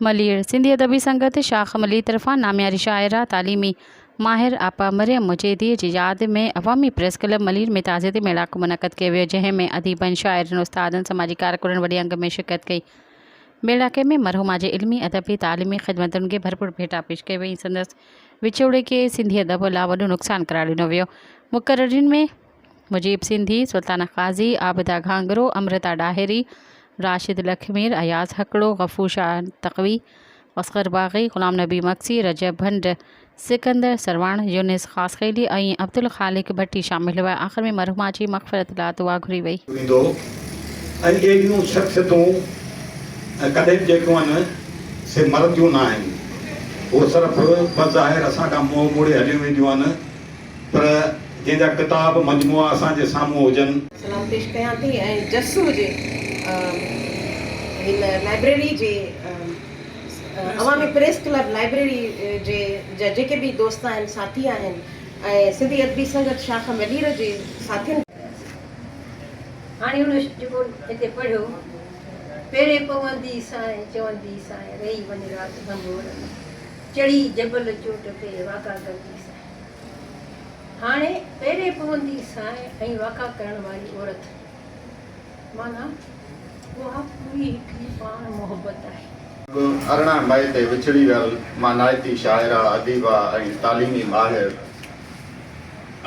ملير، سنڌي ادبي سنگت شاخ ملير طرفان نامياري شاعره، تعليمي ماهر آپا مريم مجيديء جي ياد ۾ عوامي پريس ڪلب ملير ۾ تعزيتي ميڙاڪو منعقد ڪيو ويو، جنهن ۾ اديبن، شاعرن، استادن، سماجي ڪارڪنن وڏي انگ ۾ شرڪت ڪئي. ميڙاڪي ۾ مرحومه جي علمي، ادبي، تعليمي خدمتن کي ڀرپور ڀيٽا پيش ڪئي وئي ۽ سندس وڇوڙي کي سنڌي ادب لا وڏو نقصان قرار ڏنو ويو. مقررين ۾ مجيب سنڌي، سلطانه قاضي، عابده گهانگهرو، امرتا ڏاهري، راشد لکمير، اياز هڪڙو، غفور شاهه تقوي، اصغر باغي، غلام نبي مگسي، رجب ڀنڊ، سڪندر سرواڻ، يونس خاصخيلي ۽ عبدالخالق ڀٽي شامل هئا. آخر ۾ مرحومه جي مغفرت لاء دعا گهري وئي. ويندو ۽ اهڙيون شخصيتون ڪڏهن به جيڪيون آهن سي مرنديون نه آهن. هو صرف بظاهر اسان کان منهن موڙي هليون وينديون آهن. پر جنهن جا ڪتاب مجموعا اسان جي سامهون هجن. سلام پيش ڪيان ٿي ۽ جس هجي هن لائبريري جي عوامي پريس ڪلب لائبريري جي جا جيڪي به دوست آهن ساٿي آهن ۽ سنڌي ادبي سنگت شاخ ملير جي ساٿين. هاڻي هن جيڪو هتي پڙهيو، پيري پوندي سانء چوندي سانء رهي وڃ رات ڀنڀور ۾، چڙهي جبل چوٽ تي واڪا ڪندي سانء. هاڻي پيري پوندي سانء ۽ واڪا ڪرڻ واري عورت معنيٰ اها پوري هڪڙي پاڻ محبت آهي. 18 مئي تي وڇڙي ويل مانائتي شاعره، اديبه ۽ تعليمي ماهر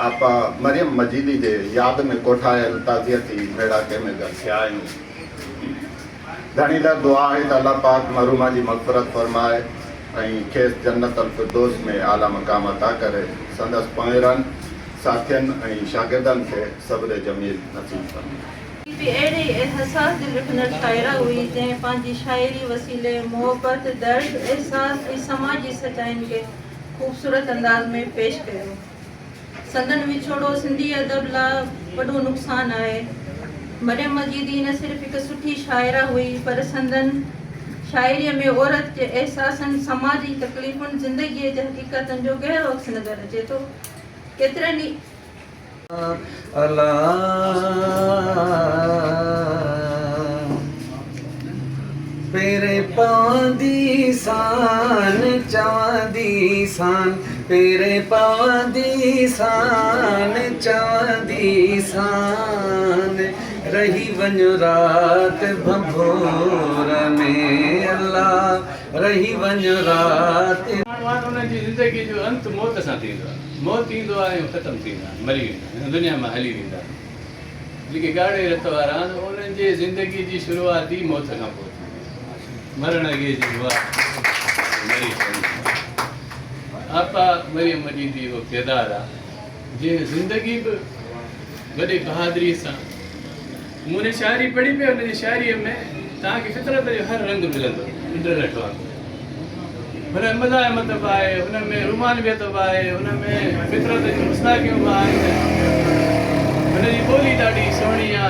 آپا مريم مجيدي جي ياد ۾ ڪوٺايل تعزيتي ميڙاڪي ۾ گڏ ٿيا آهيون. ڌڻي در دعا آهي ته الله پاڪ مرحومه جي مغفرت فرمائي ۽ کيس جنت الفردوس ۾ اعليٰ مقام عطا ڪري، سندس پونئيرن، ساٿين ۽ شاگردن کي صبر جميل نصيب فرمائي. هي به اهڙي ئي حساس دل رکندڙ شاعره هئي، جنهن پنهنجي شاعري وسيلي محبت، درد، احساس ۽ سماجي سچائين کي خوبصورت انداز ۾ پيش ڪيو. سندن وڇوڙو سنڌي ادب لا وڏو نقصان آهي. مريم مجيدي نه صرف هڪ سٺي شاعره هئي پر سندن شاعريء ۾ عورت جي احساسن، سماجي تڪليفن، زندگيء جي حقيقتن جو گهرو عڪس نظر اچي ٿو. ڪيترن ئي. الا پيرين پوندي سان چوندي سان پيرين پوندي سان چوندي سان رهي وڃ رات ڀنڀور ۾ الا رهي وڃ رات. ماڻهو آهن انهن جي زندگي جو انت موت سان ٿيندو آهي. موت ايندو آهي ۽ ختم ٿي ويندا آهن، مري ويندا آهن، هن دنيا مان هلي ويندا آهن. جيڪي ڳاڙهي رت وارا آهن انهن جي زندگي جي شروعات ئي موت کان پوء ٿيندي آهي. مرڻ اڳي جيڪو آهي مري وڃي. آپا مريم مجيدي اهو ڪردار آهي جنهن زندگي به وڏي بهادري سان مون هن شاعري پڙهي پئي، هن جي شاعريء ۾ توهان کي فطرت جو هر رنگ ملندو، انٽرنيٽ وانگر. هن ۾ مزاحمت به آهي، هن ۾ رومانويت به آهي، هن ۾ فطرت جون حسناڪيون به آهن. هن جي ٻولي ڏاڍي سهڻي آ.